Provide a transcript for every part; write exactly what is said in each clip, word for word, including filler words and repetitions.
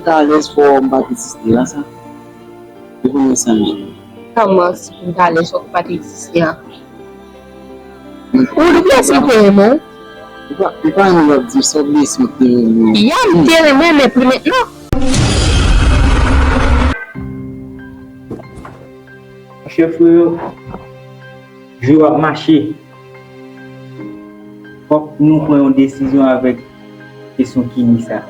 ta alèz fò m pa t egziste la sa. Ou konnen sa menm. Kòman si pou m ta alèz fò m pa t egziste a? Ou depi lè si m te renmen w? E pa, e pa nou w ap di, sa w bliye si m te renmen w? Ya, m te renmen w, men pli mentnan. Monchè Freyo, jou yo ap mache. Fòk nou pran yon desizyon avèk kesyon Kimi sa.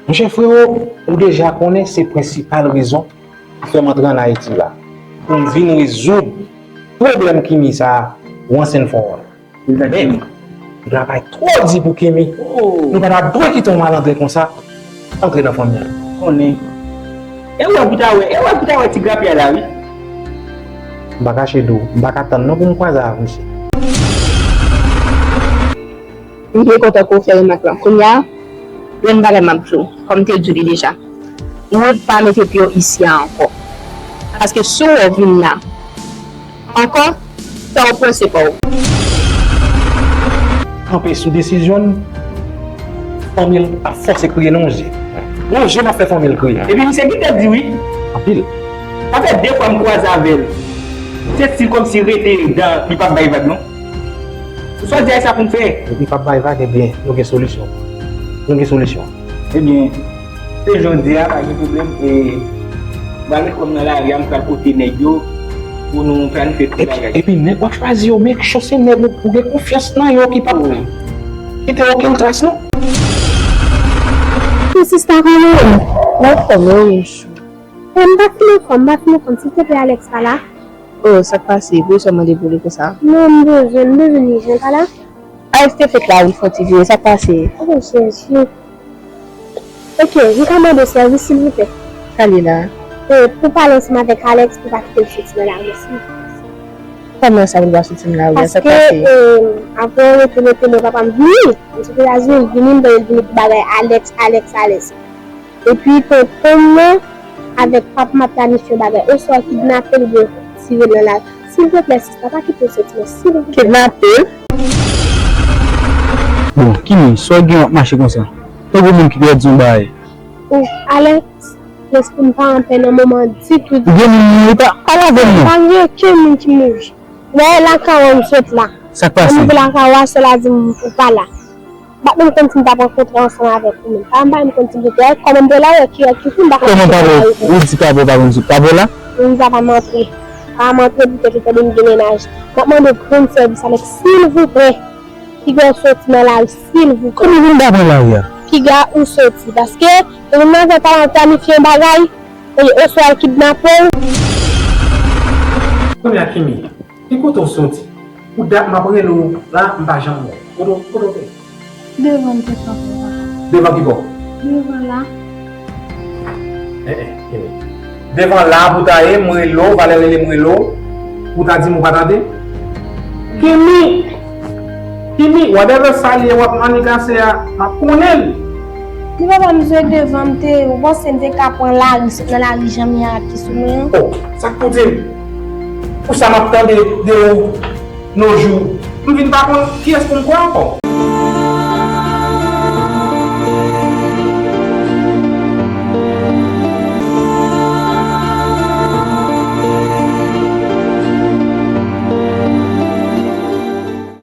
Monchè Freyo, ou deja konnen se prensipal rezon ki fè m antre ann Ayiti la. Pou m vin rezoud pwoblèm Kimi sa a, once and for all. Men, nou travay twò di pou Kimi. Nou pa ta dwe kite yon malandren konsa antre nan fanmi an. Konnen. E wè pou ta wè, e wè pou ta wè ti grapyay la, wi. M pa kache di w, m pa ka tann non pou m kwaze ak misye. M byen kontan ke w fè remak lan. Kounye a, yon bagay m ap di w, kòm m te di w li deja. Ou pa mete pye w isi a ankò. Paske si w wè w vin la ankò, sa w panse pa w. Kanpe sou desizyon l, fanmi l ap fòse kriye nan yon je. Yon je m ap fè fanmi l kriye. Epi misye gentan di wi. Anpil. Sa fè de fwa m kwaze avè l. Se stil kòmsi rete dan li p ap bay vag non. Ou sot di a sa pou m fè. Depi l p ap bay vag, ebyen, nou gen solisyon. Nou gen solisyon. Ebyen, se jodi a, pa gen pwoblèm. E, m pral met kò m nan lari a, m pral pote nèg yo pou nou planifye tout bagay. Epi nèg w ap chwazi yo, make sure se nèg ou, ou gen konfyans nan yo ki p ap kite okenn tras non. Pou sista konnen, nan kòman yon jou. E m pa fin anfòm, m pa fin anfòm. Silvouplè, Alex pa la? Oh, sa k pase? Poukisa w mande pou li konsa? Non, m bezwen, m bezwen li, Jean pa la? Alex te fèk la, wi, fò ti vire, sa k pase? Oh, Jezi. Ok, m ka mande w sèvis, silvouplè? Sa li la? E, pou pale ansanm avèk Alex, pou pa kite l soti nan lari, silvouplè. Kòman sa pou l pa soti nan lari a? Sa k pase? Paske, e, apre yon rete, rete, mwen papa m vini, m sot Etazini, l vini, m tande l vini pou bagay Alex, Alex, Alex. Epi tonton m nan avèk papa m ap planifye yon bagay. Oswa yo kidnape l oubyen tire l nan lari. Silvouplè, sista, pa kite l soti non, silvouplè. Kidnape l? Bon, Kimi, sa w gen w ap mache konsa? Tankou moun ki pèdi yon bagay. Oh, Alex, lespri m pa anpè nan moman an ditou. Ou gen moun mouri, pa, pale avè m non. Pa gen okenn moun ki mouri. Dayè, lakay ou m sot la. Sa k pase? Lè m rive lakay ou a, sè la di m ou pa la. M pa t menm konn si m t ap rankontre ansanm avèk ou menm. Pa, m pa menm konn si m te, kòman m te la, wè ki, wè ki kou, m pa konn si m te la. Kòman papa w, ou di papa w pa konn si papa w la? Wi, papa m antre. Papa m antre poutèt li tande m gen mennaj. M ap mande w pou rann sèvis avèk, silvouplè. Piga w soti nan lari, silvouplè. Kòman pou m pa pran lari a? Piga ou soti, paske demen maten w ta planifye yon bagay, e oswa yo kidnape w. Kounye a, Kimi, ki kote w soti? Pou dat m ap rele w la, m pa janm wè w. Kote w, kote w te? Devan m te kanpe la. Devan ki bò? Devan la. Eh, eh, Kimi. Devan la pou ta ye, m rele w, valè rele m rele w, pou ta di m ou pa tande? Kimi! Kimi, whatever sa l ye w ap manigase a, m ap konnen l. Li pa pa m swe devan m te, ou panse m te ka pran lari, sot nan lari jan m ye a ki sou mwen an? Oh, sa k pou di m? Pou sa m ap tande de ou nojou, m vin pa konn kiyès pou m kwè ankò.